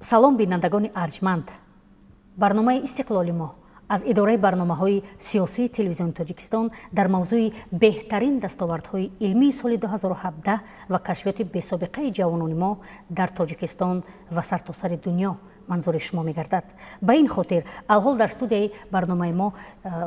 Салом, бинандагони арҷманд. Барномаи «Истиқлоли мо» аз идораи барномаҳои сиёсии Телевизиони Тоҷикистон дар мавзӯи беҳтарин дастовардҳои илмии соли 2017 ва кашфиёти бесобиқаи ҷавонони мо дар Тоҷикистон ва сартосари дунё манзури шумо мегардад. Ба ин хотир алҳол дар студияи барномаи мо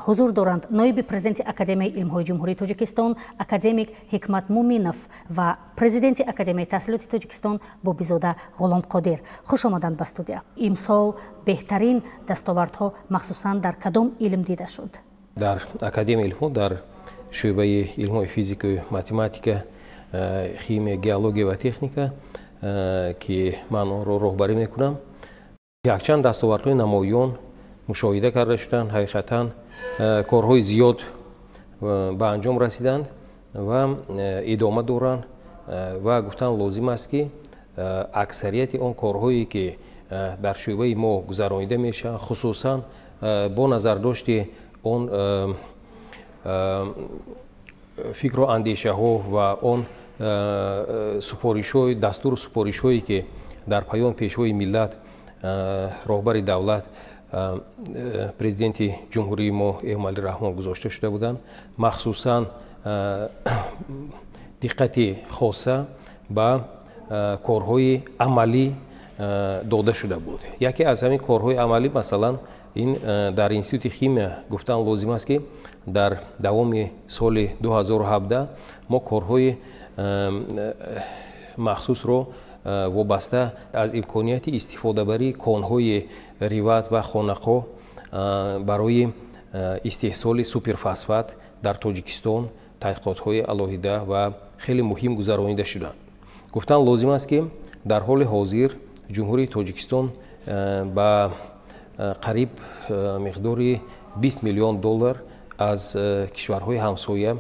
ҳузур доранд ноиби президенти Академияи илмҳои Ҷумҳурии Тоҷикистон, академик Ҳикмат Муминов ва президенти Академияи таҳсилоти Тоҷикистон Бобизода Ғуломқодир. Хуш омаданд ба студия. Имсол беҳтарин дастовардҳо махсусан дар кадом илм дида шуд? Дар Академияи илмҳо, дар шӯъбаи илмҳои физикаю математика, химия, геология ва техника, ки ман онро роҳбарӣ мекунам, якчанд дастовардҳои намоён мушоҳида карда шуданд. Ҳақиқатан, корҳои зиёд ба анҷом расиданд ва идома доранд ва гуфтан лозим аст, ки аксарияти он корҳое, ки дар шӯъбаи мо гузаронида мешаванд, хусусан бо назардошти он фикру андешаҳо ва он супоришҳои, дастуру супоришҳое, ки дар паёми Пешвои миллат, роҳбари давлат, Президенти ҷумҳурии мо Эмомалӣ Раҳмон гузошта шуда буданд, махсусан диққати хоса ба корҳои амалӣ дода шуда буд. Яке аз ҳамин корҳои амалӣ, масалан, ин дар Институти химия гуфтан лозим аст, ки дар давоми соли 2017 мо корҳои махсусро вобаста аз имконияти истифодабарии конҳои Риват ва Хонақо барои истеҳсоли суперфосфат дар Тоҷикистон таҳқиқотҳои алоҳида ва хеле муҳим гузаронида шуданд. Гуфтан лозим аст, ки дар ҳоли ҳозир Ҷумҳурии Тоҷикистон ба қариб миқдори 20 миллион доллар аз кишварҳои ҳамсоя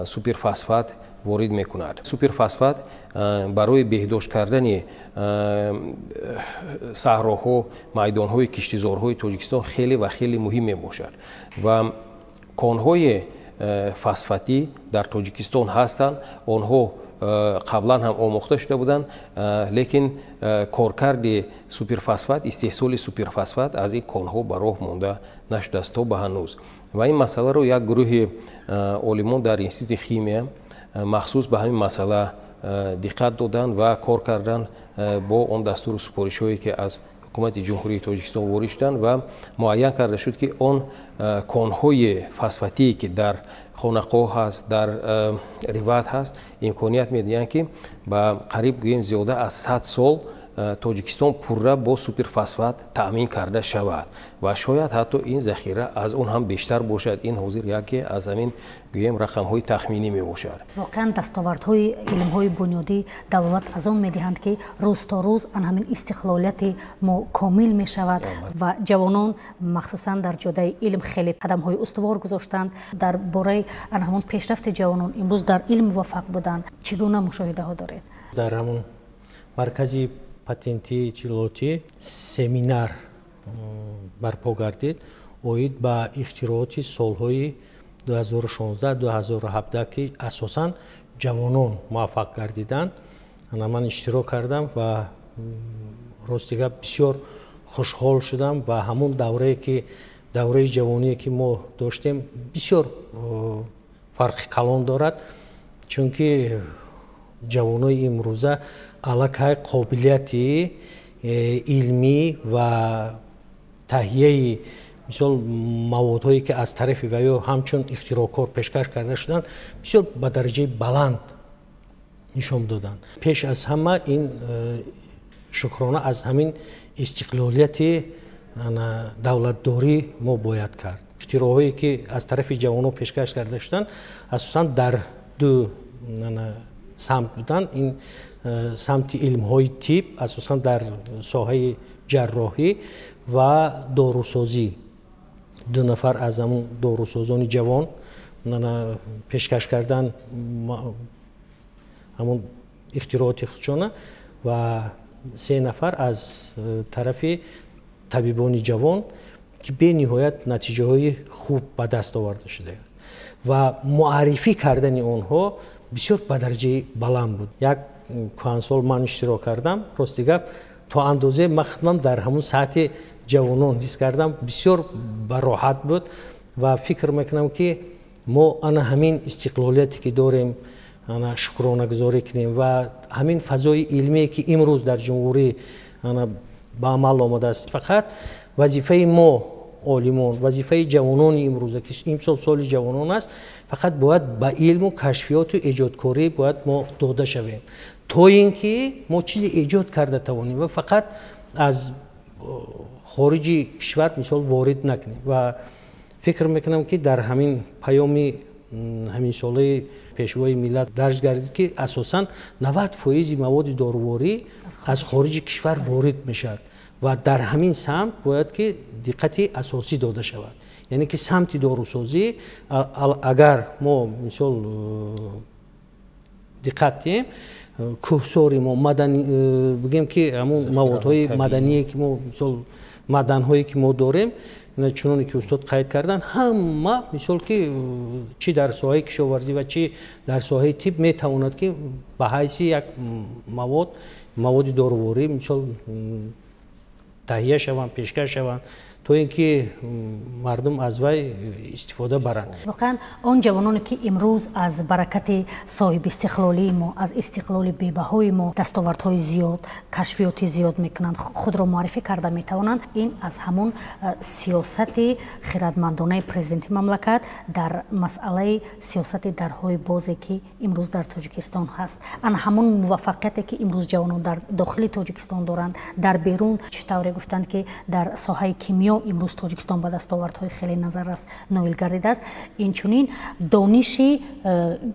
суперфосфат ворид мекунад. Суперфосфат барои беҳдошт кардани саҳроҳо, майдонҳои киштизорҳои Тоҷикистон хеле ва хеле муҳим мебошад ва конҳои фосфатӣ дар Тоҷикистон ҳастанд. Онҳо қаблан ҳам омӯхта шуда буданд, лекин коркарди суперфосфат, истеҳсоли суперфосфат аз ин конҳо ба роҳ монда нашудааст то ба ҳанӯз. Ва ин масъаларо як гурӯҳи олимон дар Институти химия махсус ба ҳамин масъала диққат доданд ва кор карданд бо он дастуру супоришҳое, ки аз ҳукумати Ҷумҳурии Тоҷикистон ворид шуданд, ва муайян карда шуд, ки он конҳои фосфатие, ки дар Хонақо ҳаст, дар Риват ҳаст, имконият медиҳанд, ки ба қариб, гӯем, зиёда аз 100 сол Тоҷикистон пурра бо суперфосфат таъмин карда шавад ва шояд ҳатто ин захира аз он ҳам бештар бошад. Ин ҳозир яке аз ҳамин, гӯем, рақамҳои тахминӣ мебошад. Воқеан, дастовардҳои илмҳои бунёдӣ далолат аз он медиҳанд, ки рӯз то рӯз ан ҳамин истиқлолияти мо комил мешавад ва ҷавонон махсусан дар ҷодаи илм хеле қадамҳои устувор гузоштанд. Дар бораи ан ҳамон пешрафти ҷавонон, имрӯз дар илм муваффақ буданд, чӣ гуна мушоҳидаҳо доред? Дар ҳамон маркази патентии иттилоотӣ семинар барпо гардид оид ба ихтирооти солҳои 2016-2017, ки асосан ҷавонон муваффақ гардиданд. Ана ман иштирок кардам ва рости гап, бисёр хушҳол шудам ва ҳамон даврае, ки давраи ҷавоние, ки мо доштем, бисёр фарқи калон дорад, чунки ҷавонои имрӯза аллакай қобилияти илмӣ ва таҳияи, мисол, маводҳое, ки аз тарафи ваё ҳамчун ихтироъкор пешкаш карда шуданд, бисёр ба дараҷаи баланд нишон доданд. Пеш аз ҳама ин шукрона аз ҳамин истиқлолияти давлатдорӣ мо бояд кард. Ихтироъҳое, ки аз тарафи ҷавонон пешкаш карда шуданд, асосан дар ду самт буданд. Ин самти илмҳои тиб, асосан дар соҳаи ҷарроҳӣ ва дорусозӣ. Ду нафар аз ҳамун дорусозони ҷавон пешкаш кардан ҳамун ихтирооти худшона ва се нафар аз тарафи табибони ҷавон, ки бениҳоят натиҷаҳои хуб ба даст оварда шудаанд ва муаррифӣ кардани онҳо бисёр ба дараҷаи баланд буд. Як кӯҳансол ман иштирок кардам. Рости гап, То андозе ман худам дар ҳамун сатҳи ҷавонон ҳис кардам, бисёр бароҳат буд ва фикр мекунам, ки мо ана ҳамин истиқлолияте ки дорем, ана шукронагузорӣ кунем ва ҳамин фазои илмие ки имрӯз дар ҷумҳурӣ ана ба амал омадааст. Фақат вазифаи мо олимон, вазифаи ҷавонони имрӯза, ки имсол соли ҷавонон аст, фақат бояд ба илму кашфиёту эҷодкорӣ бояд мо дода шавем, то ин ки мо чизе эҷод карда тавонем ва фақат аз хориҷи кишвар мисол ворид накунем. Ва фикр мекунам, ки дар ҳамин паёми ҳаминсолаи пешвои миллат дарҷ гардид, ки асосан 90% маводи доруворӣ аз хориҷи кишвар ворид мешавад ва дар ҳамин самт бояд ки диққати асосӣ дода шавад. Яъне ки самти дорусозӣ агар мо мисол диққат диҳем, кӯҳсори мо бигем, ки ҳамун маводҳои мадание ки мо мисол маъданҳое ки мо дорем, чуноне ки устод қайд карданд, ҳама мисол ки чӣ дар соҳаи кишоварзӣ ва чӣ дар соҳаи тиб метавонад ки ба ҳайси як маводи доруворӣ мисол таҳия шаванд, пешкаш шаванд, то ин ки мардум аз вай истифода баранд. Воқеан, он ҷавононе ки имрӯз аз баракати соҳибистиқлолии мо, аз истиқлоли бебаҳои мо дастовардҳои зиёд, кашфиёти зиёд мекунанд, худро муаррифӣ карда метавонанд, ин аз ҳамон сиёсати хирадмандонаи президенти мамлакат дар масъалаи сиёсати дарҳои бозе ки имрӯз дар Тоҷикистон ҳаст, ан ҳамон муваффақияте ки имрӯз ҷавонон дар дохили Тоҷикистон доранд, дар берун, чӣ тавре гуфтанд ки дар соҳаи кимиё имрӯз Тоҷикистон ба дастовардҳои хеле назаррас ноил гардидааст. Инчунин дониши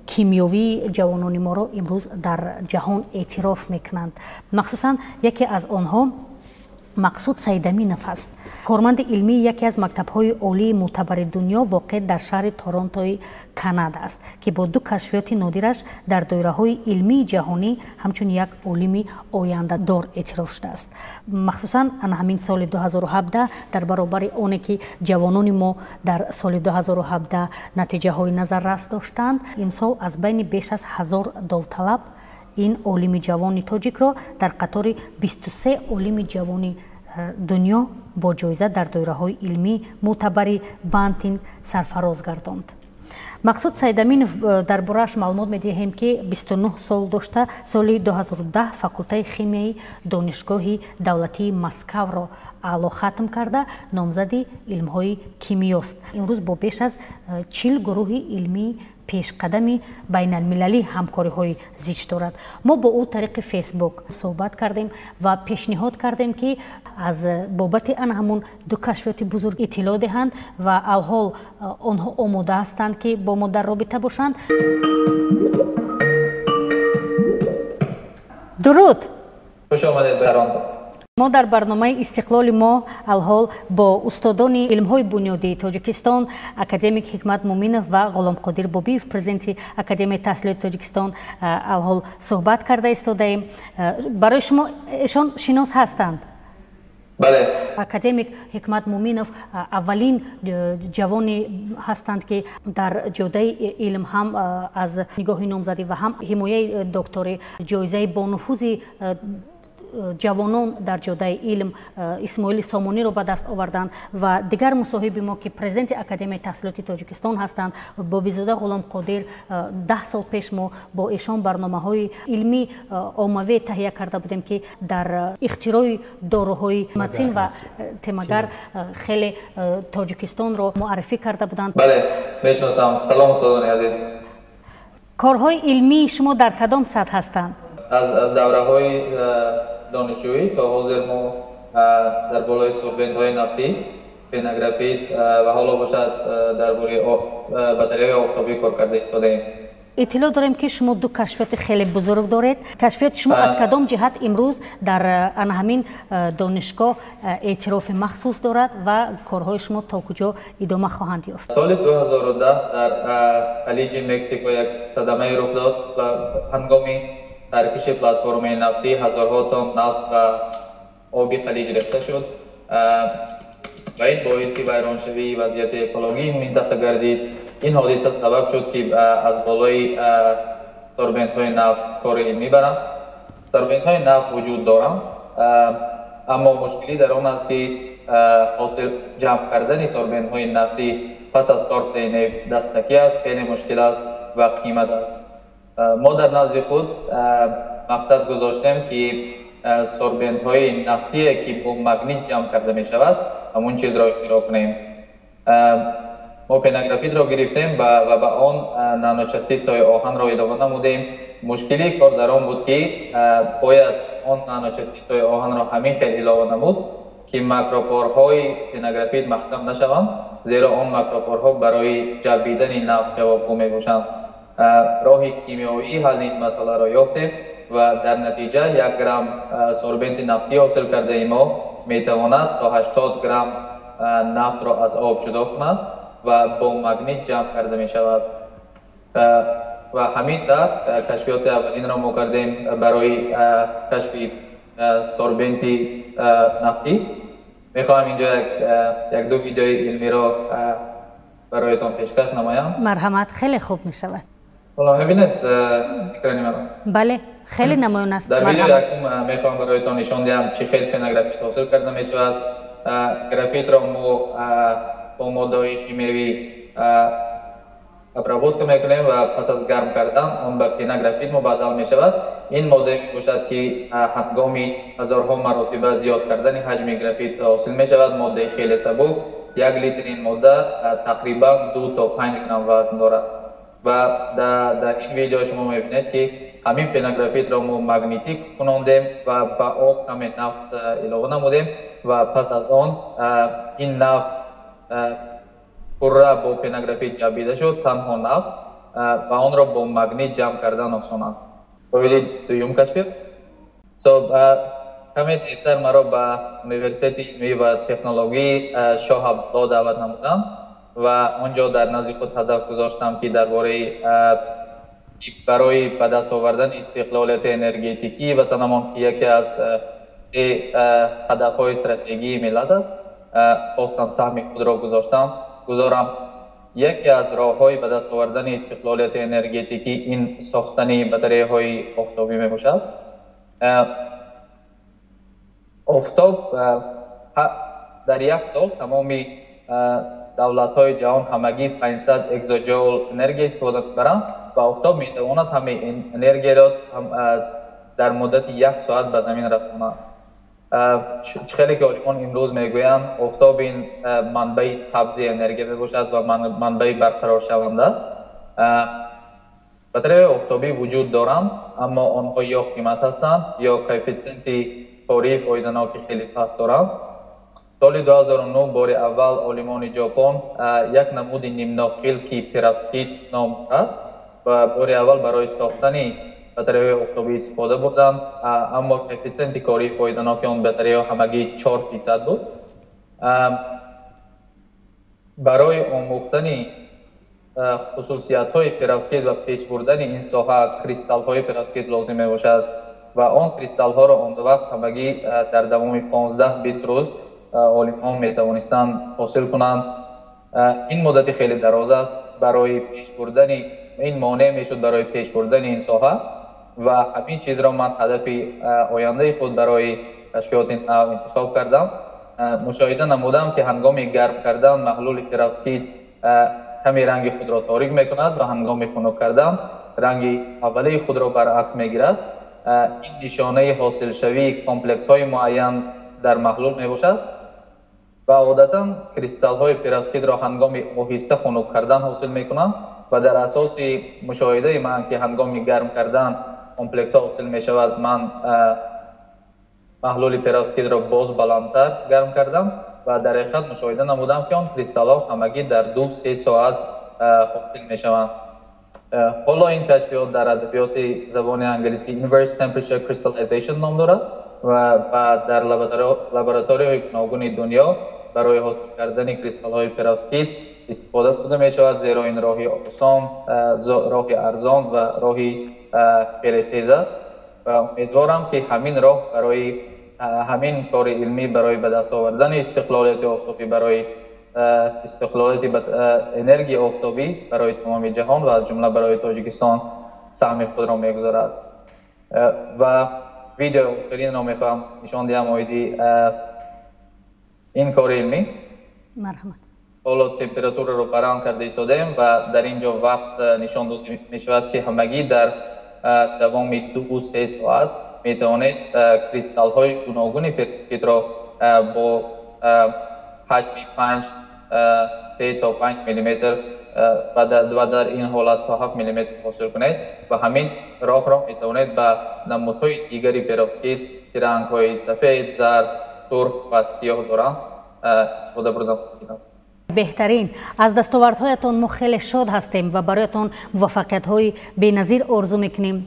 кимиёвии ҷавонони моро имрӯз дар ҷаҳон эътироф мекунанд. Махсусан яке аз онҳо Мақсуд Саидаминов аст, корманди илмии яке аз мактабҳои олии мӯътабари дунё, воқеъ дар шаҳри Торонтои Канада аст, ки бо ду кашфиёти нодираш дар доираҳои илмии ҷаҳонӣ ҳамчун як олими ояндадор эътироф шудааст. Махсусан ана ҳамин соли 2017, дар баробари оне ки ҷавонони мо дар соли 2017 натиҷаҳои назаррас доштанд, имсол аз байни беш аз 1000 довталаб ин олими ҷавони тоҷикро дар қатори 23 олими ҷавони дунё бо ҷоиза дар доираҳои илмӣ мӯътабари Бантинг сарфароз гардонд. Мақсуд Саидаминов, дар борааш маълумот медиҳем, ки 29 сол дошта, соли 2010 факултаи химияи Донишгоҳи давлатии Москавро аъло хатм карда, номзади илмҳои кимиёст. Имрӯз бо беш аз 40 гурӯҳи илмии пешқадами байналмилалӣ ҳамкориҳои зич дорад. Мо бо ӯ тариқи Фейсбук суҳбат кардем ва пешниҳод кардем, ки аз бобати ана ҳамун ду кашфиёти бузург иттилоъ диҳанд ва алҳол онҳо омода ҳастанд, ки бо мо дар робита бошанд. Дуруд! Хуш омадед ба Торонто. Мо дар барномаи Истиқлоли мо алҳол бо устодони илмҳои бунёдии Тоҷикистон, академик Ҳикмат Муминов ва Ғуломқодир Бобиев, президенти Академияи таҳсилоти Тоҷикистон, алҳол суҳбат карда истодаем. Барои шумо эшон шинос ҳастанд? Бале. Академик Ҳикмат Муминов аввалин ҷавоне ҳастанд, ки дар ҷодаи илм ҳам аз нигоҳи номзадӣ ва ҳам ҳимояи докторӣ ҷоизаи бонуфузи ҷавонон дар ҷодаи илм Исмоили Сомониро ба даст оварданд ва дигар мусоҳиби мо, ки президенти Академияи таҳсилоти Тоҷикистон ҳастанд, Бобизода Ғуломқодир. 10 сол пеш мо бо эшон барномаҳои илмӣ оммавӣ таҳия карда будем, ки дар ихтирои доруҳои матин ва темагар хеле Тоҷикистонро муаррифӣ карда буданд. Бале, мешиносам. Салом, устодони азиз. Корҳои илмии шумо дар кадом сатҳ ҳастанд? Аз давраҳои донишҷӯӣ то ҳозир мо дар болои сорбентҳои нафтӣ, пенографит ва ҳоло бошад дар бораи батареяҳои офтобӣ кор карда истодаем. Иттилоъ дорем, ки шумо ду кашфиёти хеле бузург доред. Кашфиёти шумо аз кадом ҷиҳат имрӯз дар ана ҳамин донишгоҳ эътирофи махсус дорад ва корҳои шумо то куҷо идома хоҳанд ёфт? Соли 2010 дар Халиҷи Мексико як садамае рух дод ва ҳангоми таркиши платформаи нафтӣ ҳазорҳо тонн нафт ба оби Халиҷ рехта шуд ва ин боиси вайроншавии вазъияти экологии ин минтақа гардид. Ин ҳодиса сабаб шуд, ки аз болои сорбентҳои нафт кори илмӣ барам. Сорбентҳои нафт вуҷуд доранд. Аммо мушкилӣ дар он аст, ки ҳосил ҷамъ кардани сорбентҳои нафтӣ пас аз сорбсияи нефт дастакӣ аст, хеле мушкил аст ва қимат аст. Мо дар назди худ мақсад гузоштем, ки сорбентҳои нафтие, ки бо магнит ҷамъ карда мешавад, ҳамон чизро ихтироъ кунем. Мо пенаграфитро гирифтем ва ба он наночастицаҳои оҳанро илова намудем. Мушкилии кор дар он буд, ки бояд он наночастицаҳои оҳанро ҳамин хел илова намуд, ки макропорҳои пенаграфит маҳкам нашаванд, зеро он макропорҳо барои ҷаббидани нафт ҷавобгӯ мебошанд. Роҳи кимиёвии ҳалли ин масъаларо ёфтем ва дар натиҷа 1 грамм сорбенти нафтӣ ҳосил кардаи мо метавонад то 80 грамм нафтро аз об ҷудо кунад ва бо магнит ҷамъ карда мешавад. Ва ҳамин тавр кашфиёти аввалинро мо кардем барои кашфи сорбенти нафтӣ. Мехоҳам инҷо як-ду видеои илмиро бароятон пешкаш намоям. Марҳамат, хеле хуб мешавад. Ҳоло мебинед экрани маро? Бале, хеле намоён аст. Дар видео якум мехоҳам бароятон нишон диҳам, чӣ хел пенаграфит ҳосил карда мешавад. Графитро мо бо моддаҳои химиявӣ обработка мекунем ва пас аз гарм кардан он ба пенаграфит мубаддал мешавад. Ин моддае мебошад, ки ҳангоми ҳазорҳо маротиба зиёд кардани ҳаҷми графит ҳосил мешавад. Моддаи хеле сабук, 1 литр ин модда тақрибан 2 то 5 грамм вазн дорад. Ва дар ин видео шумо мебинед, ки ҳамин пенаграфитро мо магнитик кунондем ва ба об каме нафт илова намудем ва пас аз он ин нафт пурра бо пенаграфит ҷаббида шуд, танҳо нафт, ва онро бо магнит ҷамъ кардан осон аст. Қобили дуюм кашфиёт. Каме дертар маро ба Университети илмӣ ва технологии Шоҳ Абдулло даъват намуданд ва он ҷо дар назди худ ҳадаф гузоштам, ки дар бораи барои ба даст овардани истиқлолияти энергетикии ватанамон, ки яке аз се ҳадафҳои стратегии миллат аст, хостам саҳми худро гузорам. Яке аз роҳҳои ба даст овардани истиқлолияти энергетикӣ ин сохтани батареяҳои офтобӣ мебошад. Офтоб дар як сол тамоми давлатҳои ҷаҳон ҳамагӣ 500 экзоҷоул энергия истифода мебаранд ва офтоб метавонад ҳамаи энергияро дар муддати 1 соат ба замин расонад. Чӣ хеле ки олимон имрӯз мегӯянд, офтоб ин манбаи сабзи энергия мебошад ва манбаи барқароршаванда. Батареяҳои офтобӣ вуҷуд доранд, аммо онҳо ё қимат ҳастанд, ё коэффитсиенти кории фоиданоки хеле паст доранд. Соли 2009 бори аввал олимони Ҷопон як намуди нимноқил, ки перовскит ном дорад, ва бори аввал барои сохтани батареяҳои офтобӣ истифода бурданд, аммо коэффитсиенти кории фоиданоки он батареяҳо ҳамагӣ 4% буд. Барои омӯхтани хусусиятҳои перовскит ва пеш бурдани ин соҳа кристаллҳои перовскит лозим мебошад ва он кристаллҳоро он вақт ҳамагӣ дар давоми 15-20 рӯз олимон метавонистанд ҳосил кунанд. Ин муддати хеле дароз аст барои пеш бурдани ин, монеъ мешуд барои пеш бурдани ин соҳа ва ҳамин чизро ман ҳадафи ояндаи худ барои кашфиёти нав интихоб кардам. Мушоҳида намудам, ки ҳангоми гарм кардан маҳлули перовскит каме ранги худро торик мекунад ва ҳангоми хунук кардан ранги аввалии худро баръакс мегирад. Ин нишонаи ҳосилшавии комплексҳои муайян дар маҳлул мебошад ва одатан кристаллҳои перовскитро ҳангоми оҳиста хунук кардан ҳосил мекунанд ва дар асоси мушоҳидаи ман, ки ҳангоми гарм кардан комплексҳо ҳосил мешавад, ман маҳлули перовскитро боз баландтар гарм кардам ва дар ҳақиқат мушоҳида намудам, ки он кристаллҳо ҳамагӣ дар 2-3 соат ҳосил мешаванд. Ҳоло ин кашфиёт дар адабиёти забони англисӣ inverse temperature crystallization ном дорад ва дар лабораторияҳои гуногуни дунё барои ҳосил кардани кристаллҳои перовскит истифода бурда мешавад, зеро ин роҳи осон, роҳи арзон ва роҳи хеле тез аст ва умедворам, ки ҳамин роҳ барои ҳамин кори илмӣ барои ба даст овардани истиқлолияти офтобӣ, барои истиқлолияти энергияи офтобӣ барои тамоми ҷаҳон ва аз ҷумла барои Тоҷикистон саҳми худро мегузорад. Ва Видео охиринро мехоҳам нишон диҳам оиди ин кори илмӣ. Марҳамат. Ҳоло температураро баланд карда истодаем ва дар ин ҷо вақт нишон дода мешавад, ки ҳамагӣ дар давоми 2-3 соат метавонед кристаллҳои гуногуни перовскитро бо ҳаҷми 5, 3 то 5 миллиметр ва дар ин ҳолат то 7 миллиметр ҳосил кунед ва ҳамин роҳро метавонед ба намудҳои дигари перовскит, ки рангҳои сафед, зард, сурх ва сиёҳ доранд, истифода бурдан мумкин аст. Беҳтарин. Аз дастовардҳоятон мо хеле шод ҳастем ва бароятон муваффақиятҳои беназир орзу мекунем.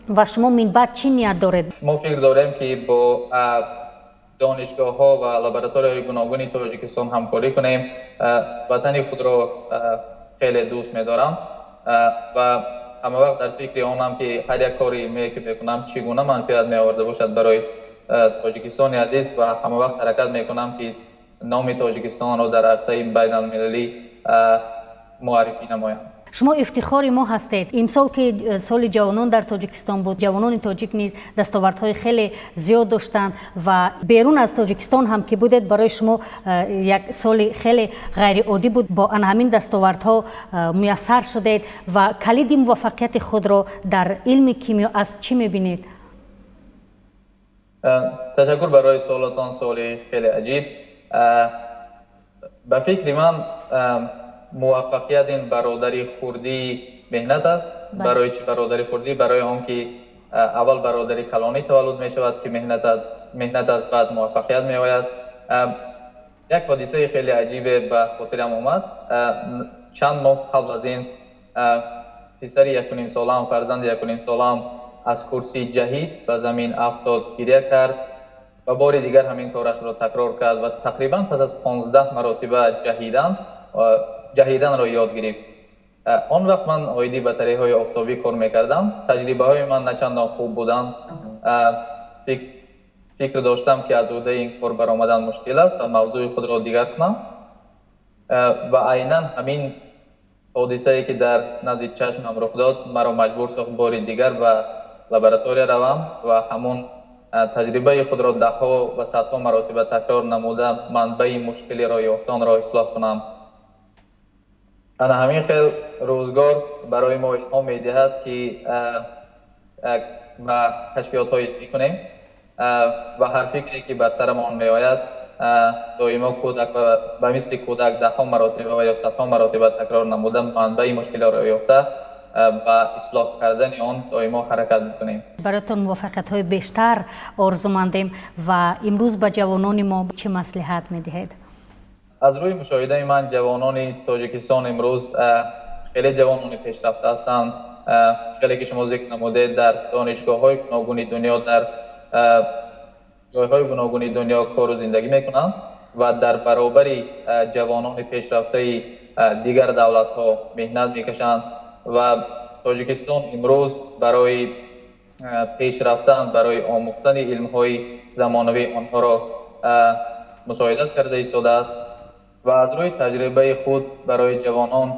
Ва шумо минбаъд чӣ ният доред? Мо фикр дорем, ки бо донишгоҳҳо ва лабораторияҳои гуногуни Тоҷикистон ҳамкорӣ кунем. Ватани худро хеле дӯст медорам ва ҳама вақт дар фикри онам, ки ҳар як кори илмие, ки мекунам, чӣ гуна манфиат меоварда бошад барои Тоҷикистони азиз ва ҳама вақт ҳаракат мекунам, ки номи Тоҷикистонро дар арсаи байналмилалӣ муаррифӣ намоям. Шумо ифтихори мо ҳастед. Имсол, ки соли ҷавонон дар Тоҷикистон буд, ҷавонони тоҷик низ дастовардҳои хеле зиёд доштанд ва берун аз Тоҷикистон ҳам ки будед, барои шумо як соли хеле ғайриоддӣ буд. Бо ана ҳамин дастовардҳо муяссар шудед ва калиди муваффақияти худро дар илми кимиё аз чӣ мебинед? Ташаккур барои суолатон, суоли хеле аҷиб. Ба фикри ман, муваффақият ин бародари хурдии меҳнат аст. Барои чӣ бародари хурдӣ? Барои он ки аввал бародари калонӣ таваллуд мешавад, ки меҳнат аст, баъд муваффақият меояд. Як ҳодисаи хеле аҷибе ба хотирам омад. Чанд моҳ қабл аз ин писари 1.5 солаам, фарзанди 1.5 солаам аз курсӣ ҷаҳид, ба замин афтод, гиря кард ва бори дигар ҳамин корашро такрор кард ва тақрибан пас аз 15 маротиба ҷаҳидан ҷаҳиданро ёд гирифт. Он вақт ман оиди батареяҳои офтобӣ кор мекардам. Таҷрибаҳои ман начандон хуб буданд. Фикр доштам, ки аз уҳдаи ин кор баромадан мушкил аст ва мавзӯи худро дигар кунам. Ва айнан ҳамин ҳодисае, ки дар назди чашмам рух дод, маро маҷбур сохт бори дигар ба лаборатория равам ва ҳамон таҷрибаи худро даҳҳо ва садҳо маротиба такрор намуда, манбаи мушкилиро ёфта, онро ислоҳ кунам. Ана ҳамин хел рӯзгор барои мо илҳом медиҳад, ки ба кашфиётҳои мекунем ва ҳар фикре, ки бар сарамон меояд, доимо кӯдак ба мисли кӯдак даҳҳо маротиба ва ё садҳо маротиба такрор намуда, манбаи мушкилиро ёфта, ба ислоҳ кардани он доимо ҳаракат мекунем. Бароятон муваффақиятҳои бештар орзумандем. Ва имрӯз ба ҷавонони мо чӣ маслиҳат медиҳед? Аз рӯи мушоҳидаи ман, ҷавонони Тоҷикистон имрӯз хеле ҷавонони пешрафта ҳастанд. Хеле ки шумо зикр намудед, дар донишгоҳҳои гуногуни дунё, дар ҷойҳои гуногуни дунё кору зиндагӣ мекунанд ва дар баробари ҷавонони пешрафтаи дигар давлатҳо меҳнат мекашанд. Ва Тоҷикистон имрӯз барои пеш рафтан, барои омӯхтани илмҳои замонавӣ онҳоро мусоидат карда истодааст. Ва аз рӯи таҷрибаи худ барои ҷавонон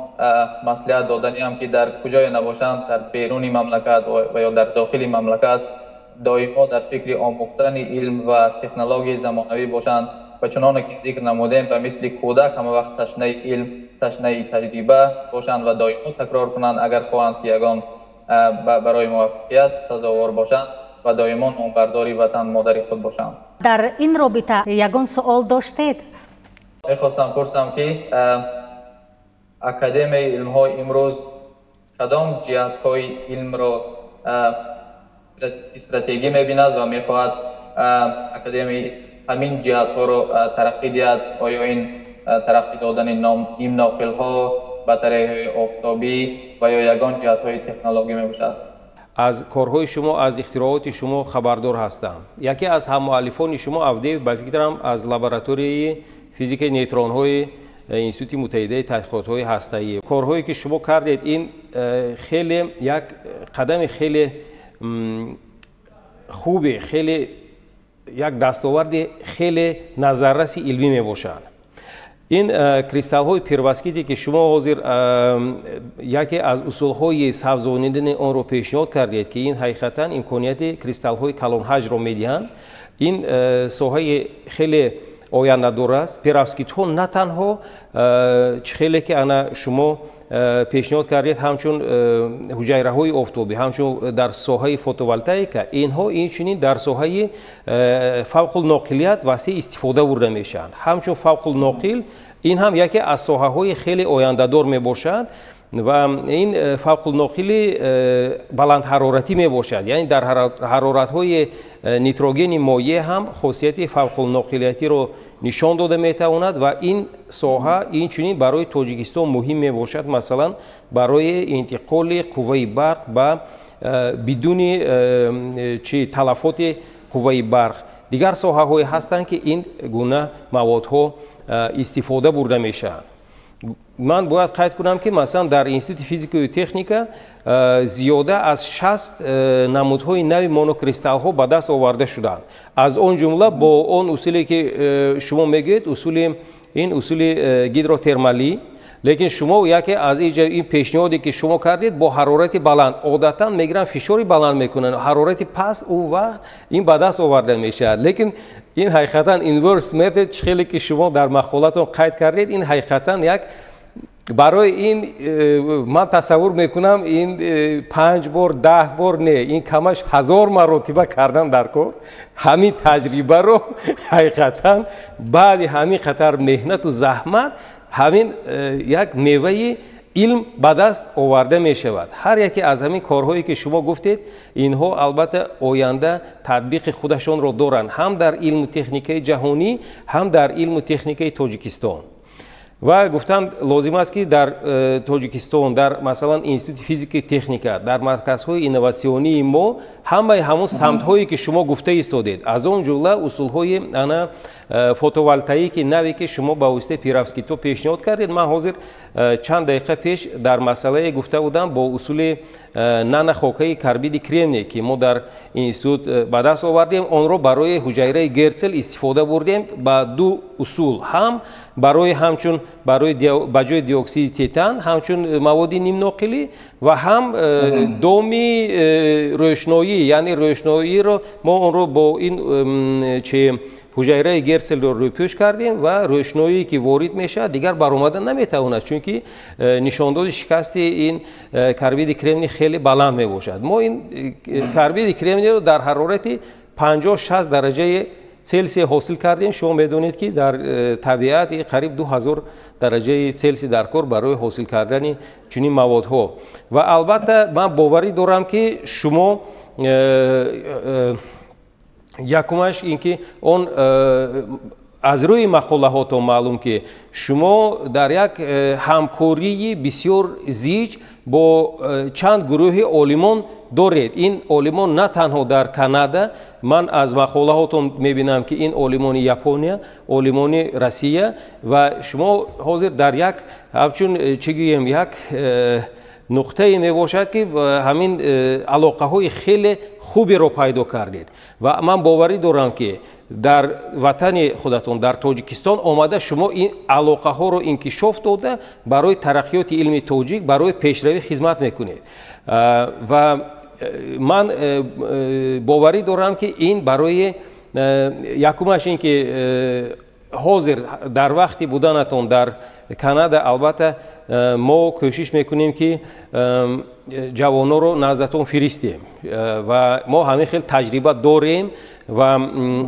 маслиҳат доданиам, ки дар куҷое набошанд, дар беруни мамлакат ва ё дар дохили мамлакат, доимо дар фикри омӯхтани илм ва технологияи замонавӣ бошанд ва чуноне ки зикр намудем, ба мисли кӯдак ҳама вақт ташнаи илм, ташнаи таҷриба бошанд ва доимо такрор кунанд, агар хоҳанд, ки ягон барои муваффақият сазовор бошанд ва доимо номбардори ватан модари худ бошанд. Дар ин робита ягон суол доштед? Мехостам пурсам, ки Академияи илмҳо имрӯз кадом ҷиҳатҳои илмро стратегӣ мебинад ва мехоҳад академия ҳамин ҷиҳатҳоро тараққӣ диҳад? Оё ин тараққӣ додани нимноқилҳо, батареяҳои офтобӣ ва ё ягон ҷиҳатҳои технологӣ мебошад? Аз корҳои шумо, аз ихтирооти шумо хабардор ҳастам. Яке аз ҳаммуаллифони шумо, Авдеев, ба фикрам, аз лабораторияи физикаи нейтронҳои Институти муттаҳидаи таҳқиқотҳои ҳастаӣ. Корҳое ки шумо кардед, ин хеле як қадами хеле хубе, хеле як дастоварди хеле назарраси илмӣ мебошад. Ин кристаллҳои перовските, ки шумо ҳозир яке аз усулҳои сабзонидани онро пешниҳод кардед, ки ин ҳақиқатан имконияти кристаллҳои калонҳаҷмро медиҳанд, ин соҳаи хеле ояндадор аст. Перовскитҳо на танҳо чӣ хеле ки ана шумо пешниҳод кардед, ҳамчун ҳуҷайраҳои офтобӣ, ҳамчун дар соҳаи фотоволтаика, инҳо инчунин дар соҳаи фавқулноқилият васеъ истифода бурда мешаванд. Ҳамчун фавқулноқил ин ҳам яке аз соҳаҳои хеле ояндадор мебошад ва ин фавқулноқили баландҳароратӣ мебошад, яъне дар ҳароратҳои нитрогени моеъ ҳам хосияти фавқулноқилиятиро нишон дода метавонад ва ин соҳа инчунин барои Тоҷикистон муҳим мебошад, масалан барои интиқоли қувваи барқ ба бидуни чи талафоти қувваи барқ. Дигар соҳаҳое ҳастанд, ки ин гуна маводҳо истифода бурда мешаванд. Ман бояд қайд кунам, ки масалан дар Институти физикаю техника зиёда аз 60 намудҳои нави монокристаллҳо ба даст оварда шуданд. Аз он ҷумла бо он усуле, ки шумо мегӯед, усули ин усули гидротермалӣ. Лекин шумо яке аз ин пешниҳоде, ки шумо кардед, бо ҳарорати баланд, одатан мегиранд, фишори баланд мекунанд, ҳарорати паст, он вақт ин ба даст оварда мешавад. Лекин ин ҳақиқатан inverse method, чӣ хеле ки шумо дар мақолатон қайд кардед, ин ҳақиқатан як барои ин ман тасаввур мекунам, ин 5 бор, 10 бор не, ин камаш 1000 маротиба кардан дар кор. Ҳамин таҷрибаро ҳақиқатан баъди ҳамин қатар меҳнату заҳмат ҳамин як меваи илм ба даст оварда мешавад. Ҳар яке аз ҳамин корҳое, ки шумо гуфтед, инҳо албатта оянда татбиқи худашонро доранд ҳам дар илму техникаи ҷаҳонӣ, ҳам дар илму техникаи Тоҷикистон. Ва гуфтан лозим аст, ки дар Тоҷикистон, дар масалан Институти физики техника, дар марказҳои инноватсионии мо ҳамаи ҳамон самтҳое, ки шумо гуфта истодед, аз он ҷумла усулҳои ана фотоволтаики наве, ки шумо ба воситаи перовскито пешниҳод кардед. Ман ҳозир чанд дақиқа пеш дар масъалае гуфта будам бо усули нанохокаи карбиди кремний, ки мо дар институт ба даст овардем, онро барои ҳуҷайраи Герцел истифода бурдем ба ду усул: ҳам барои ҳамчун барои ба ҷои диоксиди титан ҳамчун маводи нимноқилӣ ва ҳам доми рӯшноӣ, яъне рӯшноиро мо онро бо ин чи ҳуҷайраи Герцелро рӯпӯш кардем ва рӯшноие, ки ворид мешавад, дигар баромада наметавонад, чунки нишондоди шикасти ин карбиди кремний хеле баланд мебошад. Мо ин карбиди кремнийро дар ҳарорати 50-60 дараҷаи Целсия ҳосил кардем. Шумо медонед, ки дар табиат қариб 2000 дараҷаи Целсий дар кор барои ҳосил кардани чунин маводҳо. Ва албатта ман боварӣ дорам, ки шумо якумаш ин ки он аз рӯи мақолаҳотон маълум, ки шумо дар як ҳамкории бисёр зич бо чанд гурӯҳи олимон доред. Ин олимон на танҳо дар Канада, ман аз мақолаҳотон мебинам, ки ин олимони Япония, олимони Россия, ва шумо ҳозир дар як ҳамчун чӣ гӯем, як нуқтае мебошад, ки ҳамин алоқаҳои хеле хуберо пайдо кардед. Ва ман боварӣ дорам, ки дар ватани худатон, дар Тоҷикистон омада, шумо ин алоқаҳоро инкишоф дода, барои тараққиёти илми тоҷик, барои пешравӣ хизмат мекунед. Ва ман боварӣ дорам, ки ин барои якумаш ин ки ҳозир дар вақти буданатон дар Канада, албатта мо кӯшиш мекунем, ки ҷавононро наздатон фиристем ва мо ҳамин хел таҷриба дорем. Ва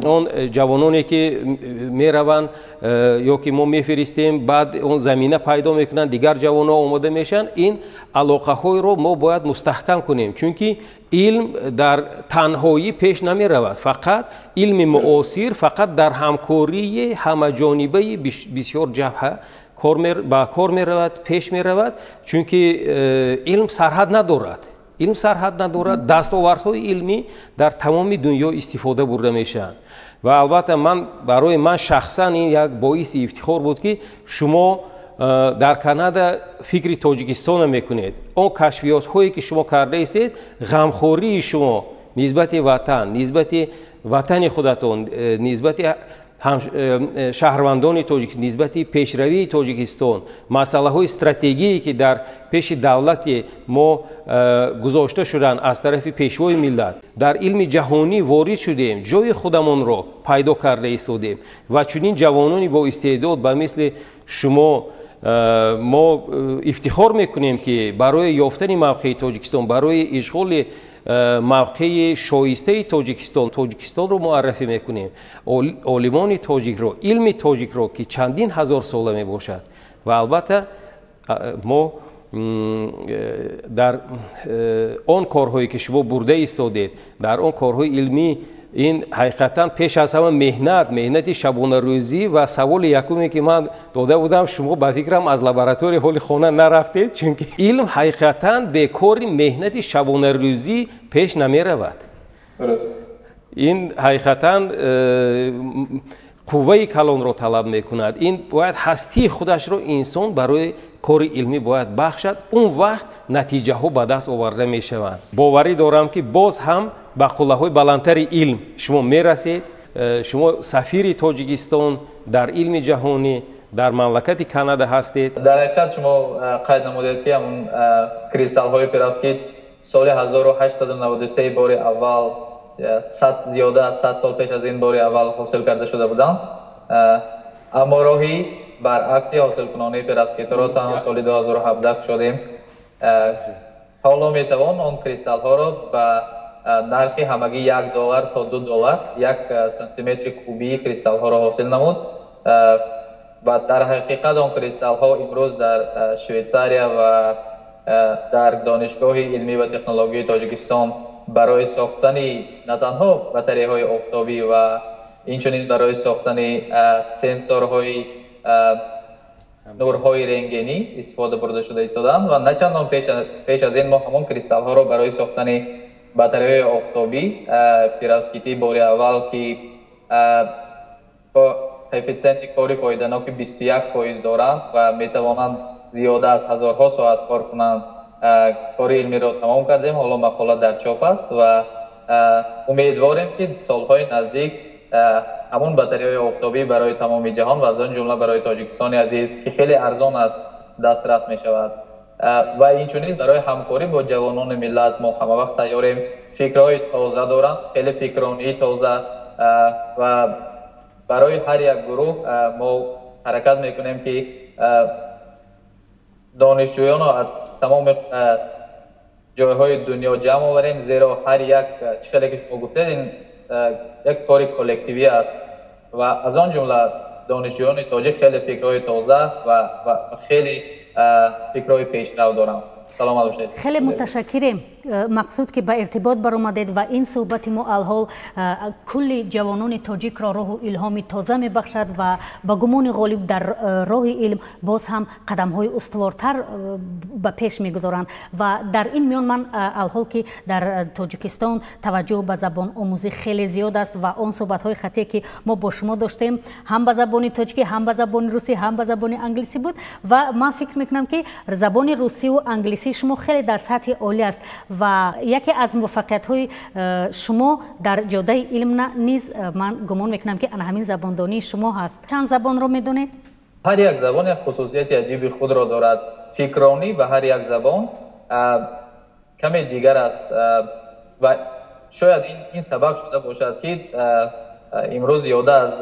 он ҷавононе, ки мераванд ё ки мо мефиристем, баъд он замина пайдо мекунанд, дигар ҷавонҳо омода мешаванд. Ин алоқаҳоеро мо бояд мустаҳкам кунем, чунки илм дар танҳоӣ пеш намеравад. Фақат илми муосир фақат дар ҳамкории ҳамаҷонибаи бисёр ҷабҳа ба кор меравад, пеш меравад, чунки илм сарҳад надорад, илм сарҳад надорад. Дастовардҳои илмӣ дар тамоми дунё истифода бурда мешаванд. Ва албатта ман барои ман шахсан ин як боиси ифтихор буд, ки шумо дар Канада фикри Тоҷикистонро мекунед. Он кашфиётҳое, ки шумо карда истед, ғамхории шумо нисбати ватан, нисбати ватани худатон, нисбати шаҳрвандони тоҷик, нисбати пешравии Тоҷикистон, масъалаҳои стратегие, ки дар пеши давлати мо гузошта шуданд аз тарафи Пешвои миллат, дар илми ҷаҳонӣ ворид шудем, ҷои худамонро пайдо карда истодем ва чунин ҷавонони бо истеъдод ба мисли шумо мо ифтихор мекунем, ки барои ёфтани мавқеи Тоҷикистон, барои ишғоли мавқеи шоистаи Тоҷикистон, Тоҷикистонро муаррафӣ мекунем, олимони тоҷикро, илми тоҷикро, ки чандин ҳазор сола мебошад. Ва албатта мо дар он корҳое, ки шумо бурда истодед, дар он корҳои илмӣ, ин ҳақиқатан пеш аз ҳама меҳнат, меҳнати шабонарӯзӣ. Ва саволи якуме, ки ман дода будам, шумо ба фикрам аз лаборатория ҳоли хона нарафтед, чунки илм ҳақиқатан бекори меҳнати шабонарӯзӣ пеш намеравад. Ин ҳақиқатан қувваи калонро талаб мекунад. Ин бояд ҳастии худашро инсон барои кори илмӣ бояд бахшад, он вақт натиҷаҳо ба даст оварда мешаванд. Боварӣ дорам, ки боз ҳам ба қуллаҳои баландтари илм шумо мерасед. Шумо сафири Тоҷикистон дар илми ҷаҳонӣ дар мамлакати Канада ҳастед. Дар ҳақиқат, шумо қайд намудед, ки ҳамун кристаллҳои перовскит соли 1893 бори аввал, зиёда аз 100 сол пеш аз ин, бори аввал ҳосил карда шуда буданд, аммо роҳи баръакси ҳосилкунонии перовскитро танҳо соли 2017 кушодем. Ҳоло метавон он кристаллҳоро ба нархи ҳамагӣ 1 доллар то 2 доллар 1 сантиметри кубии кристаллҳоро ҳосил намуд. Ва дар ҳақиқат он кристаллҳо имрӯз дар Швейтсария ва дар Донишгоҳи илмӣ ва технологияи Тоҷикистон барои сохтани на танҳо батареяҳои офтобӣ ва инчунин барои сохтани сенсорҳои нурҳои рентгенӣ истифода бурда шуда истодаанд. Ва на чандон пеш аз ин мо ҳамон кристаллҳоро барои сохтани батареяҳои офтобӣ перовскитӣ бори аввал, ки коэффитсиенти кори фоиданоки 21% доранд ва метавонанд зиёда аз ҳазорҳо соат кор кунанд, кори илмиро тамом кардем. Ҳоло мақола дар чоп аст ва умедворем, ки солҳои наздик ҳамон батареяҳои офтобӣ барои тамоми ҷаҳон ва аз он ҷумла барои Тоҷикистони азиз, ки хеле арзон аст, дастрас мешавад. Ва инчунин барои ҳамкорӣ бо ҷавонони миллат мо ҳамавақт тайёрем. Фикрҳои тоза доранд, хеле фикронии тоза, ва барои ҳар як гурӯҳ мо ҳаракат мекунем, ки донишҷӯёнро аз тамоми ҷойҳои дунё ҷамъ оварем, зеро ҳар як, чӣ хеле ки шумо гуфтед, ин як кори коллективӣ аст ва аз он ҷумла донишҷӯёни тоҷик хеле фикрҳои тоза ва хеле фикрҳои пешрав доранд. Саломат бошед. Хеле муташаккирем, Мақсуд, ки ба иртибот баромадед ва ин суҳбати мо алҳол кулли ҷавонони тоҷикро роҳу илҳоми тоза мебахшад ва ба гумони ғолиб дар роҳи илм боз ҳам қадамҳои устувортар ба пеш мегузоранд. Ва дар ин миён ман алҳол, ки дар Тоҷикистон таваҷҷӯҳ ба забономӯзӣ хеле зиёд аст ва он суҳбатҳои хатие, ки мо бо шумо доштем, ҳам ба забони тоҷикӣ, ҳам ба забони русӣ, ҳам ба забони англисӣ буд ва ман фикр мекунам, ки забони русиву англисии шумо хеле дар сатҳи олӣ аст ва яке аз муваффақиятҳои шумо дар ҷодаи илм низ ман гумон мекунам, ки ана ҳамин забондонии шумо ҳаст. Чанд забонро медонед? Ҳар як забон як хусусияти аҷиби худро дорад. Фикронӣ ба ҳар як забон каме дигар аст ва шояд ин сабаб шуда бошад, ки имрӯз зиёда аз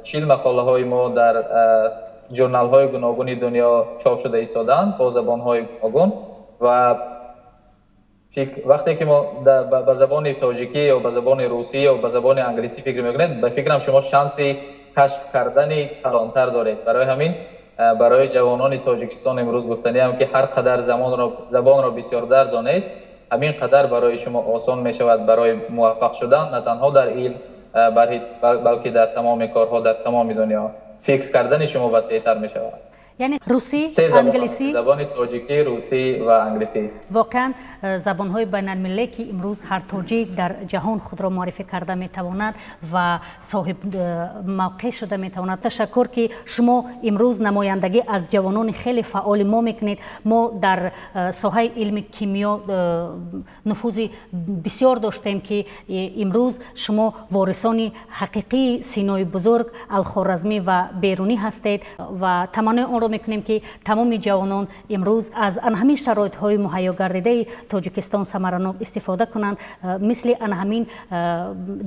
40 мақолаҳои мо дар журналҳои гуногуни дунё чоп шуда истодаанд бо забонҳои гуногун. Ва вақте ки мо ба забони тоҷикӣ ё ба забони русӣ ё ба забони англисӣ фикр мекунед, ба фикрам, шумо шанси кашф кардани калонтар доред. Барои ҳамин барои ҷавонони Тоҷикистон имрӯз гуфтаниам, ки ҳар қадар забонро бисёртар донед, ҳамин қадар барои шумо осон мешавад барои муваффақ шудан на танҳо дар илм, балки дар тамоми корҳо, дар тамоми дунё фикр кардани шумо васеътар мешавад. Яъне русӣ, англисӣ, забони тоҷикӣ, русӣ ва англисӣ. Воқеан, забонҳои байналмилале, ки имрӯз ҳар тоҷик дар ҷаҳон худро муаррифӣ карда метавонад ва соҳиб мавқеъ шуда метавонад. Ташаккур, ки шумо имрӯз намояндагӣ аз ҷавонони хеле фаъоли мо мекунед. Мо дар соҳаи илми кимиё нуфузи бисёр доштем, ки имрӯз шумо ворисони ҳақиқии Синои бузург, Алхоразмӣ ва Берунӣ ҳастед ва таманнои онро мекунем, ки тамоми ҷавонон имрӯз аз ана ҳамин шароитҳои муҳайё гардидаи Тоҷикистон самаранок истифода кунанд, мисли ана ҳамин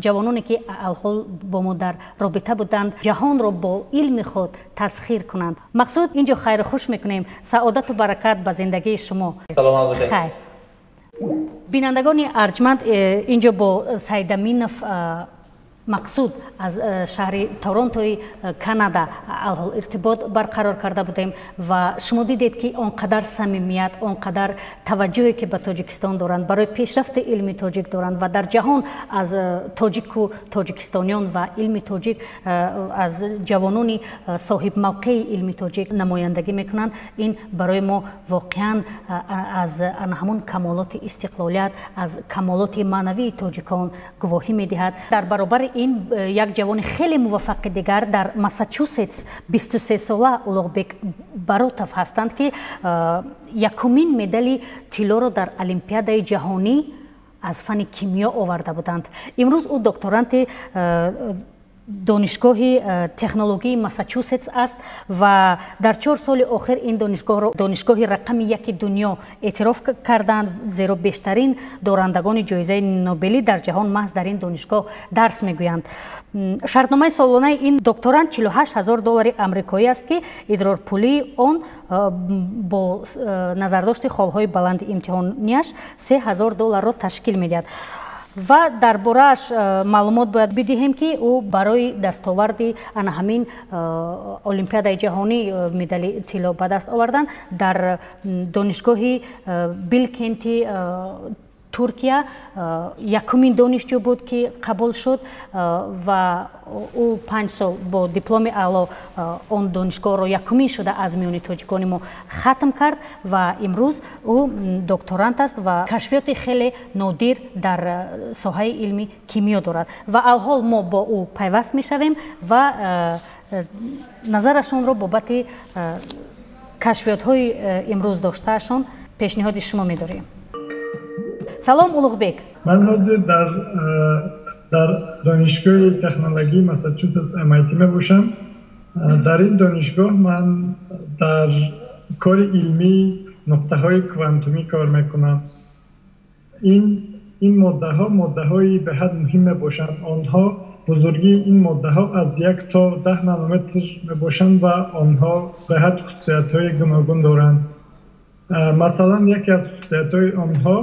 ҷавононе, ки алҳол бо мо дар робита буданд, ҷаҳонро бо илми худ тасхир кунанд. Мақсуд, инҷо хайру хуш мекунем. Саодату баракат ба зиндагии шумо. Саломат бошед. Хайр. Бинандагони арҷманд, инҷо бо Сайдаминов Мақсуд аз шаҳри Торонтои Канада алҳол иртибот барқарор карда будем ва шумо дидед, ки он қадар самимият, он қадар таваҷҷӯҳе, ки ба Тоҷикистон доранд, барои пешрафти илми тоҷик доранд ва дар ҷаҳон аз тоҷику тоҷикистониён ва илми тоҷик, аз ҷавонони соҳибмавқеи илми тоҷик намояндагӣ мекунанд. Ин барои мо воқеан аз ҳамон камолоти истиқлолият, аз камолоти маънавии тоҷикон гувоҳӣ медиҳад. Дар баробари ин, як ҷавони хеле муваффақи дигар дар Массачусетс, 23 сола Улуғбек Баротов ҳастанд, ки якумин медали тиллоро дар Олимпиадаи ҷаҳонӣ аз фани кимиё оварда буданд. Имрӯз ӯ докторанти Донишгоҳи технологии Массачусетс аст ва дар 4 соли охир ин донишгоҳро донишгоҳи рақами яки дунё эътироф карданд, зеро бештарин дорандагони ҷоизаи Нобелӣ дар ҷаҳон маҳз дар ин донишгоҳ дарс мегӯянд. Шартномаи солонаи ин докторант 48 ҳазор доллари амрикоӣ аст, ки идрорпулии он бо назардошти холҳои баланди имтиҳонияш 3 ҳазор долларро ташкил медиҳад. Ва дар борааш маълумот бояд бидиҳем, ки ӯ барои дастоварди ана ҳамин Олимпиадаи ҷаҳонӣ медали тилло ба даст овардан дар донишгоҳи Билкенти Туркия якумин донишҷӯ буд, ки қабул шуд, ва ӯ 5 сол бо дипломи аъло он донишгоҳро якумин шуда аз миёни тоҷикони мо хатм кард ва имрӯз ӯ докторант аст ва кашфиёти хеле нодир дар соҳаи илми кимиё дорад. Ва алҳол мо бо ӯ пайваст мешавем ва назарашонро бобати кашфиётҳои имрӯз доштаашон пешниҳоди шумо медорем. Салом, Улуғбек. Ман ҳозир дар Донишгоҳи технологии Массачусетс, MIT мебошам. Дар ин донишгоҳ ман дар кори илмии нуқтаҳои квантумӣ кор мекунам. Ин моддаҳо моддаҳои беҳад муҳим мебошанд. Онҳо, бузургии ин моддаҳо аз 1 то 10 нанометр мебошанд ва онҳо беҳад хусусиятҳои гуногун доранд. Масалан, яке аз хусусиятҳои онҳо,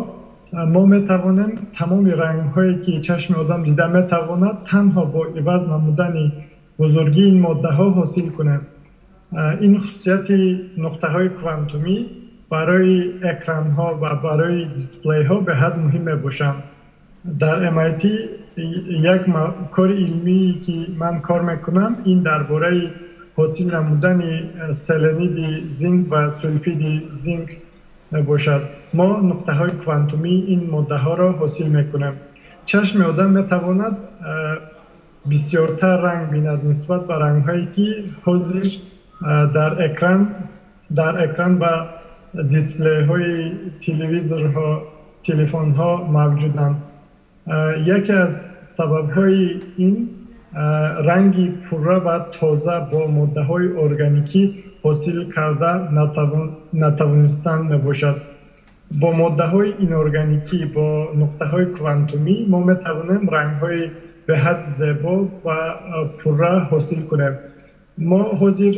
мо метавонем тамоми рангҳое, ки чашми одам дида метавонад, танҳо бо иваз намудани бузургии ин моддаҳо ҳосил кунем. Ин хусусияти нуқтаҳои квантумӣ барои экранҳо ва барои дисплейҳо беҳад муҳим мебошанд. Дар MIT як кори илмие, ки ман кор мекунам, ин дар бораи ҳосил намудани селениди зинк ва сулфиди зинк мебошад. Мо нуқтаҳои квантумии ин моддаҳоро ҳосил мекунем. Чашми одам метавонад бисёртар ранг бинад нисбат ба рангҳое, ки ҳозир дар экран ва дисплейҳои телевизорҳо, телефонҳо мавҷуданд. Яке аз сабабҳои ин, ранги пурра ва тоза бо моддаҳои органикӣ ҳосил карда натавонистан мебошад. Бо моддаҳои инорганикӣ, бо нуқтаҳои квантумӣ мо метавонем рангҳои беҳад зебо ва пурра ҳосил кунем. Мо ҳозир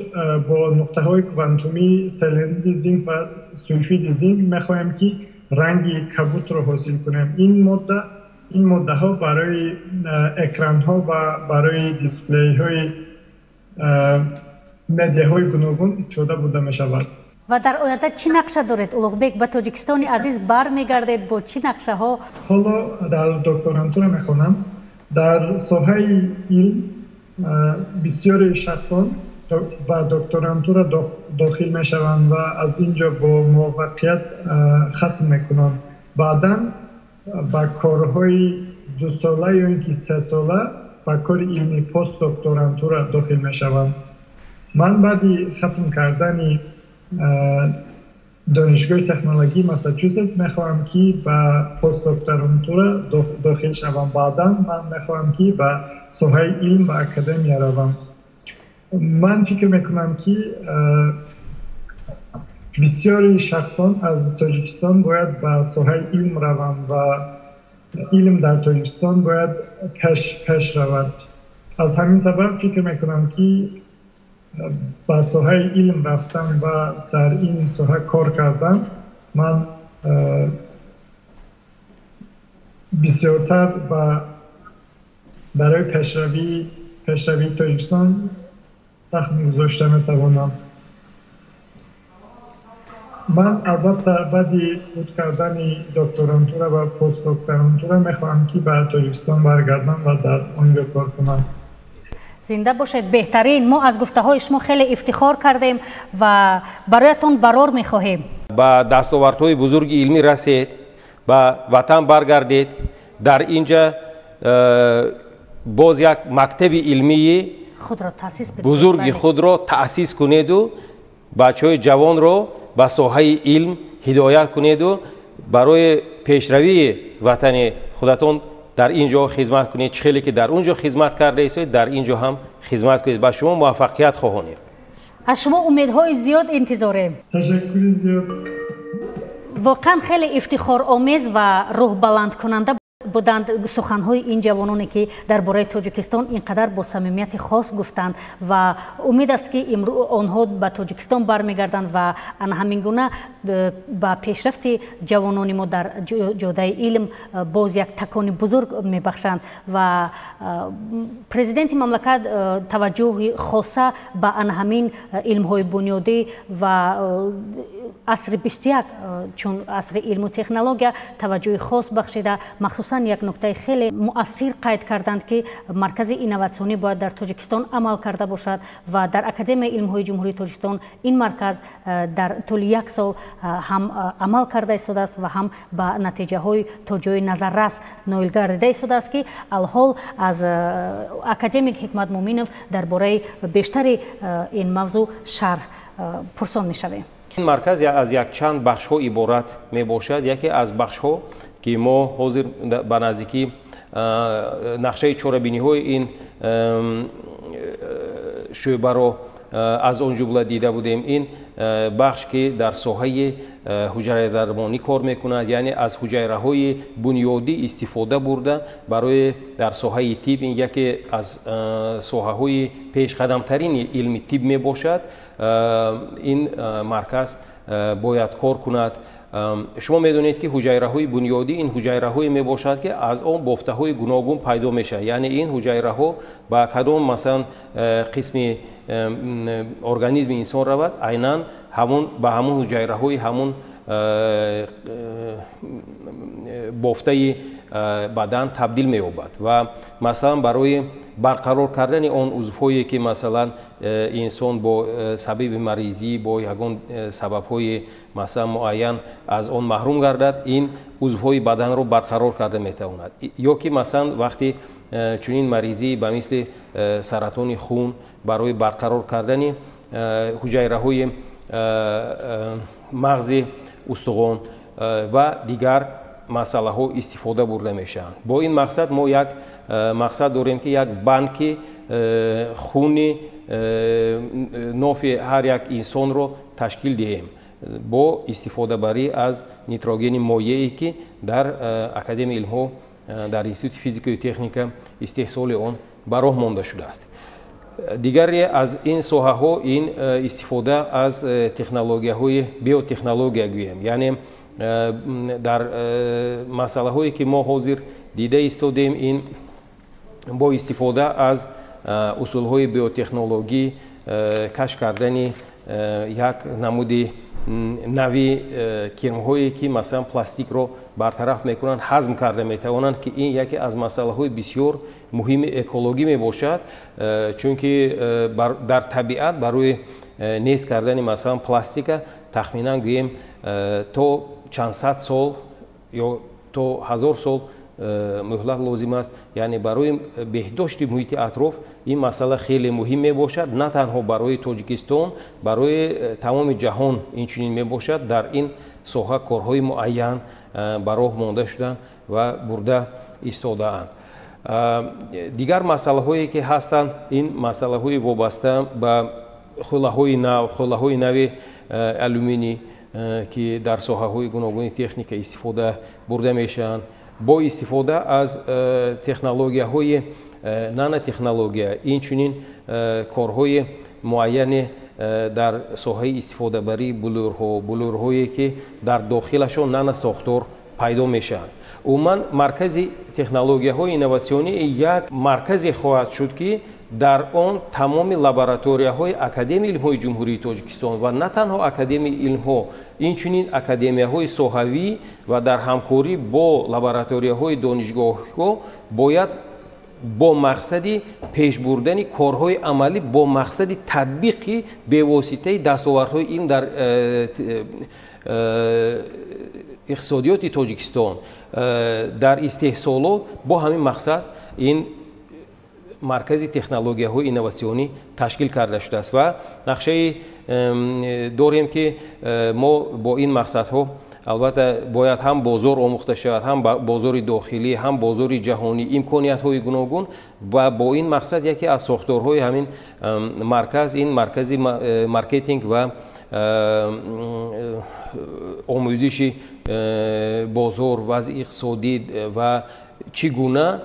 бо нуқтаҳои квантумии селениди зинк ва сулфиди зинк мехоҳем, ки ранги кабудро ҳосил кунем. Ин моддаҳо барои экранҳо ва барои дисплейҳои медиаҳои гуногун истифода бурда мешавад. Ва дар оянда чӣ нақша доред, Улуғбек? Ба Тоҷикистони азиз бармегардед? Бо чӣ нақшаҳо? Ҳоло дар докторантура мехонам. Дар соҳаи илм бисёри шахсон ба докторантура дохил мешаванд ва аз ин ҷо бо муваффақият хатм мекунанд. Баъдан ба корҳои дусола ё ин ки сесола ба кори илми постдокторантура дохил мешаванд. Ман баъди хатм кардани донишгоҳи технологии Массачусетс мехоҳам, ки ба постдокторантура дохил шавам. Баъдан ман мехоҳам, ки ба соҳаи илм ва академия равам. Ман фикр мекунам, ки бисёри шахсон аз Тоҷикистон бояд ба соҳаи илм раванд ва илм дар Тоҷикистон бояд пеш равад. Аз ҳамин сабаб фикр мекунам, ки ба соҳаи илм рафтан ва дар ин соҳа кор кардан ман бисёртар барои пешравии Тоҷикистон сахм гузошта метавонам. Ман албатта баъди буд кардани докторантура ва постдокторантура мехоҳам, ки ба Тоҷикистон баргардам ва дар он ҷо кор кунам. Зинда бошед, беҳтарин. Мо аз гуфтаҳои шумо хеле ифтихор кардем ва бароятон барор мехоҳем. Ба дастовардҳои бузурги илмӣ расед, ба ватан баргардед. Дар ин ҷа боз як мактаби илмии бузурги худро таъсис кунеду бачаҳои ҷавонро ба соҳаи илм ҳидоят кунеду барои пешравии ватани худатон дар ин ҷо хизмат кунед. Чӣ хеле ки дар он ҷо хизмат кардаистед, дар ин ҷо ҳам хизмат кунед. Ба шумо муваффақият хоҳонем. Аз шумо умедҳои зиёд интизорем. Ташаккури зиёд. Воқеан хеле ифтихоромез ва рӯҳбаландкунанда буданд суханҳои ин ҷавононе, ки дар бораи Тоҷикистон ин қадар бо самимияти хос гуфтанд ва умед аст, ки онҳо ба Тоҷикистон бармегарданд ва ана ҳамин гуна ба пешрафти ҷавонони мо дар ҷодаи илм боз як такони бузург мебахшанд. Ва президенти мамлакат таваҷҷӯҳи хоса ба ана ҳамин илмҳои бунёдӣ ва асри 21, чун асри илму технология, таваҷҷӯҳи хос бахшида, махсусан як нуктаи хеле муассир қайд карданд, ки маркази инноватсионӣ бояд дар Тоҷикистон амал карда бошад ва дар Академияи илмҳои Ҷумҳурии Тоҷикистон ин марказ дар тӯли як сол ҳам амал карда истодааст ва ҳам ба натиҷаҳои то ҷои назаррас ноил гардида истодааст, ки алҳол аз академик Ҳикмат Муъминов дар бораи бештари ин мавзӯъ шарҳ пурсон мешавем. Ин марказ аз якчанд бахшҳо иборат мебошад. Яке аз бахшҳо, ки мо ҳозир ба наздикӣ нақшаи чорабиниҳои ин шӯъбаро аз он ҷумла дида будем, ин бахш, ки дар соҳаи ҳуҷайрадармонӣ кор мекунад, яъне аз ҳуҷайраҳои бунёдӣ истифода бурда барои дар соҳаи тиб. Ин яке аз соҳаҳои пешқадамтарини илми тиб мебошад. Ин марказ бояд кор кунад. Шумо медонед, ки ҳуҷайраҳои бунёдӣ ин ҳуҷайраҳое мебошад, ки аз он бофтаҳои гуногун пайдо мешавад. Яъне ин ҳуҷайраҳо ба кадом, масалан, қисми организми инсон равад, айнан ҳамун ба ҳамун ҳуҷайраҳои ҳамун бофтаи бадан табдил меёбад. Ва масалан барои барқарор кардани он узвҳое, ки масалан инсон бо сабаби маризӣ, бо ягон сабабҳои масалан муайян аз он маҳрум гардад, ин узвҳои баданро барқарор карда метавонад. Ё ки масалан вақти чунин маризӣ ба мисли саратони хун барои барқарор кардани ҳуҷайраҳои мағзи устухон ва дигар масъалаҳо истифода бурда мешаванд. Бо ин мақсад мо як мақсад дорем, ки як банки хуни нофи ҳар як инсонро ташкил диҳем бо истифодабарӣ аз нитрогени моеъе, ки дар Академияи илмҳо, дар Институти физикаю техника истеҳсоли он ба роҳ монда шудааст. Дигаре аз ин соҳаҳо ин истифода аз технологияҳои биотехнология гӯем, яъне дар масъалаҳое, ки мо ҳозир дида истодем, ин бо истифода аз усулҳои биотехнологӣ кашф кардани як намуди нави кирмҳое ки масалан пластикро бартараф мекунанд, ҳазм карда метавонанд, ки ин яке аз масъалаҳои бисёр муҳими экологӣ мебошад, чунки дар табиат барои нест кардани масалан пластика тахминан гӯем то чанд сад сол ё то 1000 сол муҳлат лозим аст. Яъне барои беҳдошти муҳити атроф ин масъала хеле муҳим мебошад, на танҳо барои Тоҷикистон, барои тамоми ҷаҳон инчунин мебошад. Дар ин соҳа корҳои муайян ба роҳ монда шуданд ва бурда истодаанд. Дигар масъалаҳое ки ҳастанд, ин масъалаҳои вобаста ба хӯлаҳои нав, хӯлаҳои нави алюминий, ки дар соҳаҳои гуногуни техника истифода бурда мешаванд, бо истифода аз технологияҳои нанотехнология, инчунин корҳои муайяне дар соҳаи истифодабарии булурҳо, булурҳое ки дар дохилашон наносохтор пайдо мешаванд. Умуман маркази технологияҳои инноватсионӣ як марказе хоҳад шуд, ки дар он тамоми лабораторияҳои Академияи илмҳои Ҷумҳурии Тоҷикистон ва на танҳо Академияи илмҳо, инчунин академияҳои соҳавӣ ва дар ҳамкорӣ бо лабораторияҳои донишгоҳҳо бояд бо мақсади пешбурдани корҳои амалӣ, бо мақсади татбиқи бевоситаи дастовардҳои илм дар иқтисодиёти Тоҷикистон, дар истеҳсолот, бо ҳамин мақсад ин маркази технологияҳои инноватсионӣ ташкил карда шудааст ва нақшаи дорем, ки мо бо ин мақсадҳо албатта бояд ҳам бозор омӯхта шавад, ҳам бозори дохилӣ, ҳам бозори ҷаҳонӣ, имкониятҳои гуногун, ва бо ин мақсад яке аз сохторҳои ҳамин марказ ин маркази маркетинг ва омӯзиши бозор, вазъи иқтисодӣ ва чӣ гуна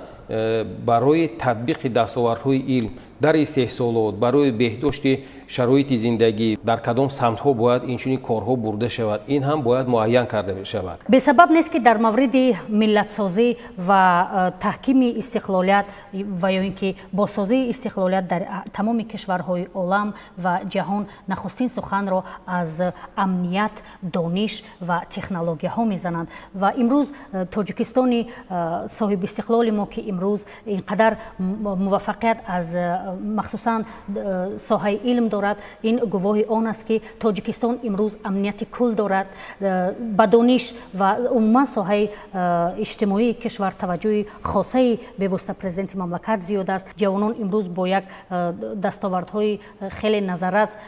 барои татбиқи дастовардҳои илм дар истеҳсолот, барои беҳдошти шароити зиндагӣ дар кадом самтҳо бояд инчунин корҳо бурда шавад, ин ҳам бояд муайян карда шавад. Бесабаб нест, ки дар мавриди миллатсозӣ ва таҳкими истиқлолият ва ё ин ки бозсозии истиқлолият дар тамоми кишварҳои олам ва ҷаҳон нахустин суханро аз амният, дониш ва технологияҳо мезананд. Ва имрӯз Тоҷикистони соҳибистиқлоли мо, ки имрӯз ин қадар муваффақият аз махсусан соҳаи илм дорад, ин гувоҳи он аст, ки Тоҷикистон имрӯз амнияти кул дорад, ба дониш ва умуман соҳаи иҷтимоии кишвар таваҷҷӯҳи хосаи бевосита президенти мамлакат зиёд аст. Ҷавонон имрӯз бо як дастовардҳои хеле назаррас,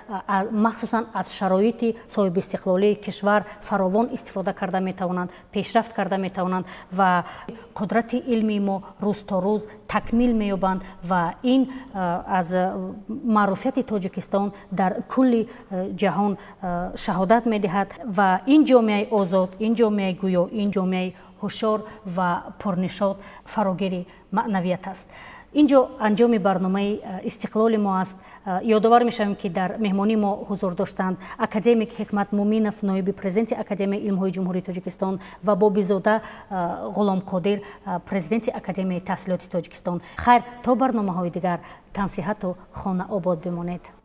махсусан аз шароити соҳибистиқлолии кишвар фаровон истифода карда метавонанд, пешрафт карда метавонанд ва қудрати илмии мо рӯз то рӯз такмил меёбанд ва ин аз маъруфияти Тоҷикистон дар кулли ҷаҳон шаҳодат медиҳад. Ва ин ҷомеаи озод, ин ҷомеаи гӯё, ин ҷомеаи ҳушёр ва пурнишод фарогири маънавият аст. Инҷо анҷоми барномаи истиқлоли мо аст. Ёдовар мешавем, ки дар меҳмонии мо ҳузур доштанд академик Ҳикмат Муминов, ноиби президенти Академияи илмҳои Ҷумҳурии Тоҷикистон, ва Бобизода Ғуломқодир, президенти Академияи таҳсилоти Тоҷикистон. Хайр, то барномаҳои дигар тансиҳату хонаобод бимонед.